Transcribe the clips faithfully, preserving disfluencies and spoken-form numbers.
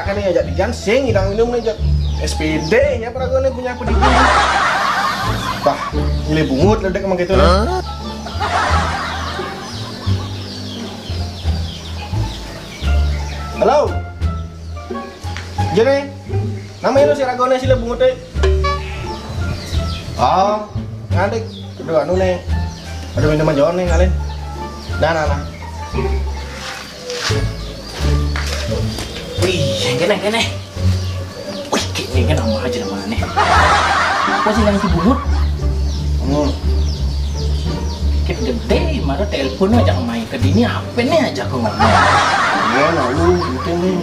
Kan ajak digancing, ilang minum nih, jak S P D nya, paragoné punya apa digi. Bah, milih bungut ledek emang gitu nih. Halo. Jene. Nama lu si ragoné si bungut téh? Oh, ngadek. Aduh, anu nih. Aduh, minum aja nih, ngalin. Nah, nah, nah. Wih, yang kene, kene. Wih, kene kan nama aja namanya. Apa sih yang si bungut? Hmm. Kita gedé, mana telepon aja main ke dini apa nih aja aku ngomong. Iya, lalu penting nih.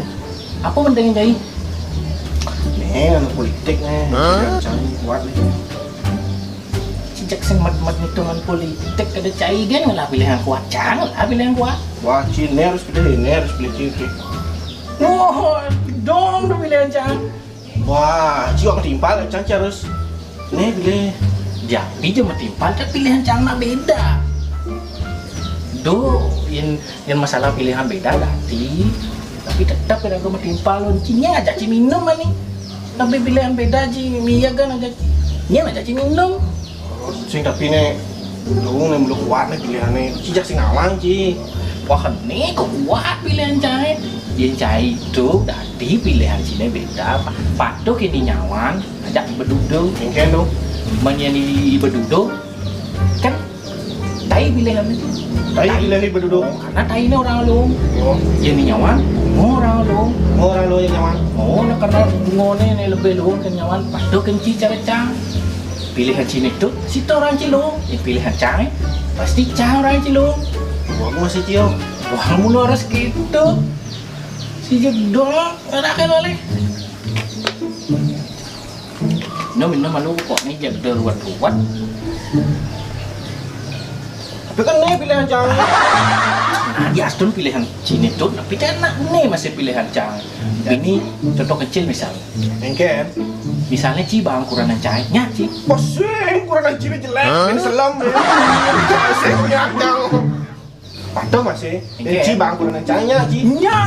Apa pentingnya, Cai? Nih, anu politik nih. Hah? Jangan kuat nih. Sejak sing mat-mat ngitungan politik kada cai kan lah pilihan kuat, cang lah pilihan kuat. Wah, cine harus pilih, ini harus pilih ciri. Wah, dong tuh pilihan cang. Wah, ci wak timpal, cang ci harus. Nih pilih. Jadi cuma timpal, tapi pilihan cang nak beda. Duh, yang, yang masalah pilihan beda tadi. Tapi tetap kada aku matimpal lun. Ci nya aja ci minum ani. Tapi pilihan beda ci, Mia kan aja. Nya aja ci minum. Sing tapi nih, lu nih belum kuat nih pilihannya. Ci jak sing awang ci. Wah, nih kok kuat pilihan cai. Yang cai itu tadi pilihan sini beda. Patuh kini nyawan, ajak iba duduk. Mungkin tuh. Menyan iba duduk, kan tai pilihan itu. Tai pilih iba duduk. Oh, karena tai ini orang lung. Oh. Yang ini nyawan, bungo orang lung. Oh, orang lung yang nyawan. Oh, nah karena bungo ini, ini lebih lung ke nyawan, patuh kenci cara cang. Pilihan sini tuh, situ orang cilung. Yang pilihan cang, pasti cang orang cilung. Wah, aku masih cium. Wah, mulu harus gitu. Si jedong, ada kan oleh. Minum, minum malu kok nih, jak ruwet-ruwet. Tapi kan nih pilihan cang. Nah, di Astun pilihan sini tuh, tapi kan enak nih masih pilihan cang. Ini contoh kecil misal. Engken. Misalnya ci bang kuranan cai, nya ci. Pusing, kuranan ci jelek, main selam ya. Pusing punya akal. Patuh masih. Engken. Ci bang kuranan cai, nya ci. Nya.